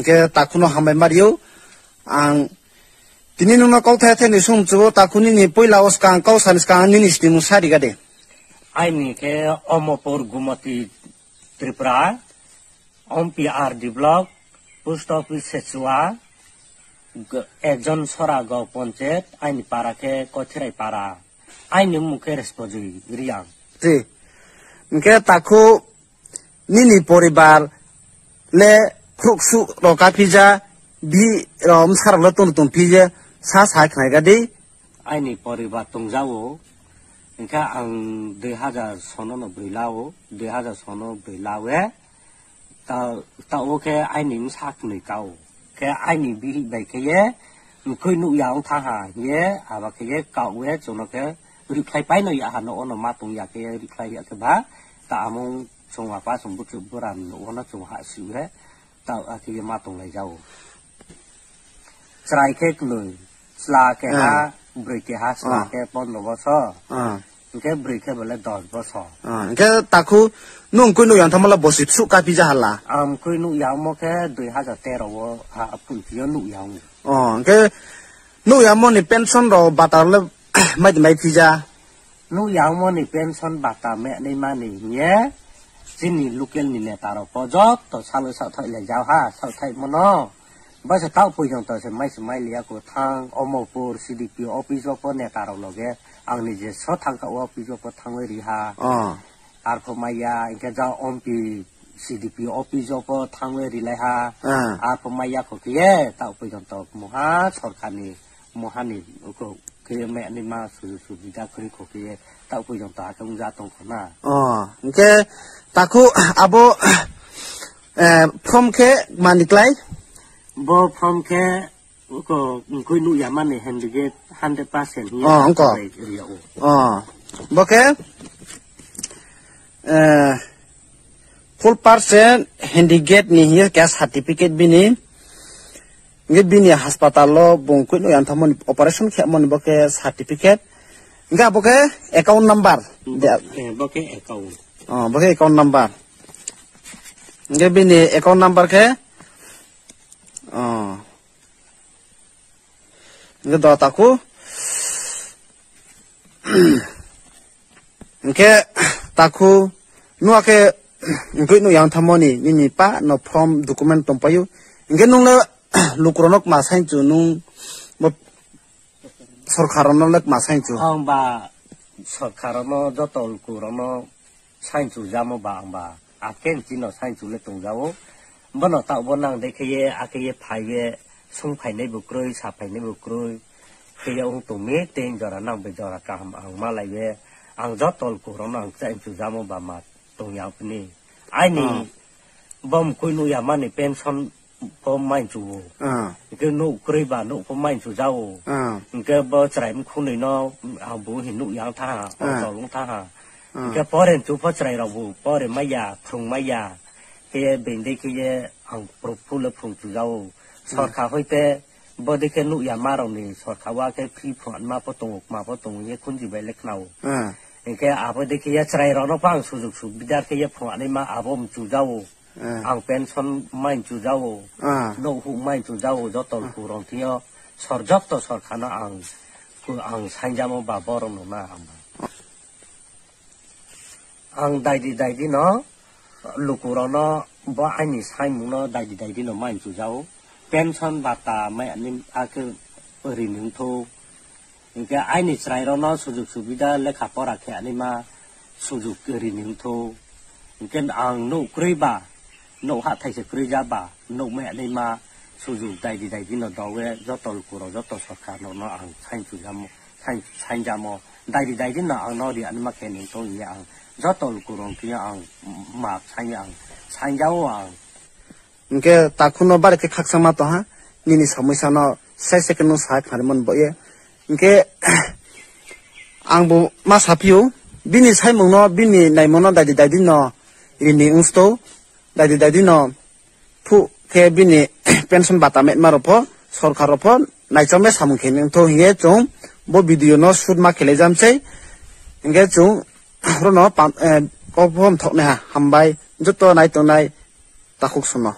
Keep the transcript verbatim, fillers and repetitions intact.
Hwnkhe takhuno hambai mario. Ang tini nwngno kok thaya thaya ni sum chubo, takhu nini puila o swkang kok sani swkang nini snimung sa riga de. Aini khe Omopur Gumoti Tripura, Om P R D block, post office Sechua, g-, ekjon Sora Gaon Panchayat, aini para khe Koithirai para, aini mung khe Respojoi Riang. Ti. Hwnkhe takhu nini poribar le khruksuk rok kaphija, bi rom sarok le tong tong phija, sa sa khnai ga di. Aini poribar tongjago, hwnkhe ang dui hajar sono no bwrwi lao, dui hajar sono bwrwi lawe, ta, ta o khe aini bwsa kwnwi kao. Khe aini bihik bai khe ye, mkhui nukya wng thaha, ye, aba khe ye, kao ye, chwngno khe, rikhlai paino ya ha, no ono ma tong ya khe, rikhlai ya khe ba, ta amung chwng apa chwng buchuk bwran no ono chwng ha si we, ta a khe ye ma tong lai jao. Chwrai khe kwnwi, chwla keha, ah, bwrwi keha, chwla, ah, khe pondro bosor. Ah. Hwnkhe bwrwi khe bole dos bosor. Ah, hwnkhe takhu nwng kwi nukya wng thamola bosi bwswk kaphija hala? Ang kwi nukya wngmo khe dui hajar tero o ha phuntio nukya wngo. Oh, hwnkhe nukya wngmoni pension rok bata rok le mai di mai phija? Nukya wngmoni pension bata menwi mani hiye chini local ni neta rok po joto salo sathai lai jao ha, sathai mono. Bwsa tao poijong to se mai se mai liya ko thang Omopur C D P O office o po neta rok loge ang ni je so thang ka o office o po thangwi ri ha. Oh. Arpho maya hwnkhe ja Ompi C D P office o po thangwi ri lai ha. Ah. Arpho maya kho khe ye tao poijong to muha sorkar ni muha ni ko khe me ani ma su su bida khri kho khe tao poijong to hakhe wngja tong kho na. Oh, hwnkhe takhu abo, eh, form khe mani klai? Bo form khe ko wngkhui nukya mani handicap hundred percent hiya. Oh, wngkho. Ri ya o. Oh, bo khe, eh, full percent handicap ni hiya khe certificate bini. Nge bini hospital o bung kwi nukya wng thammani operation khe mani bo khe certificate. Nge abo khe account number. Bo, eh, bo khe account. Oh, bo khe account number. Nge bini account number khe, oh. Nge do takhu. Hwnkhe takhu nua khe wngkhe nukya wng thammani nini pa no form document tongpaio. Hwnkhe nung le lukurokno kma sainchu nung bo sorkar rokno le kma sainchu. Ang ba sorkar rokno joto lukurokno sainchu jamo ba ang ba aken chino sainchu le tongjago. Bono tao bo nang de khe ye, akhe ye phai ye, sung phainai bo kwrwi, sa phainai bo kwrwi. Khe ye wng tong mi, tei jora nang bai jora kaham ang ma lai ye. Ang joto lukurokno ang chainchu jamo ba ma tong ya phini. Aini, ah, bo mkhui nukya mani pension bo mainchu o. Ah. Hwnkhe nuk kwrwi ba nuk pho mainchu jao. Ah. Hwnkhe bo chwrai mkhunwi no ang bo hin nukya wng thaha, ah, o tol wng thaha. Ah. Hwnkhe pore chu pho chwrai rok bo pore maya, phrwng maya. Khe bende khe ye ang phuru phuru le phung chujao. Hmm. Sorkar hoite bo de khe nukya ma rok ni sorkar wa khe free phone ma pho tongo, ma pho tongo ye khunji bai le khnao. Hmm. Hwnkhe abo de khe ye chwrai rok no pho ang sujug subida khe ye phung ani ma abo mchujao. Hmm. Ang pension mai chujao. Hmm. Nok huk mai chujao joto, hmm, kurong thio sor joto sorkar no ang, ang sanjamo ba borok no na ang. Ang daidi daidi no lukurokno bo aini saimungno daidi daidi no mai chujao. Pension bata mai ani akhe rini wngtho. Hwnkhe aini chwrairokno sujug subida lekha pora khe ani ma sujug rini wngtho. Hwnkhe ang nuk kwrwi ba, nuk ha thaisa kwrwi ja ba, nuk mai ani ma sujug daidi daidi no dowe joto lukurok joto sorkar rokno ang sain chujamo. Sain-, sainjamo, daidi daidi no ang no ri ani ma khe nung tong ya ang. Joto lukurok khe ang map sain ang. Sainjao ang. Hwnkhe takhuno bare khe khakchangma tongha, nini samuisa no sai second no sa khnarwi mano bo ye. Hwnkhe ang bo ma saphiyo, bini saimung no, bini naimung no daidi daidi no rini wngsto, daidi daidi no phu khe bini pension bata metma rok pho sorkar rok pho naichomya samung khe nung tho hiye chwng bo video no shoot ma khelai jam sei hinkhe chwng rono pam, eh, kok bo thok nai ha hambai joto nai tongnai takhuk sono.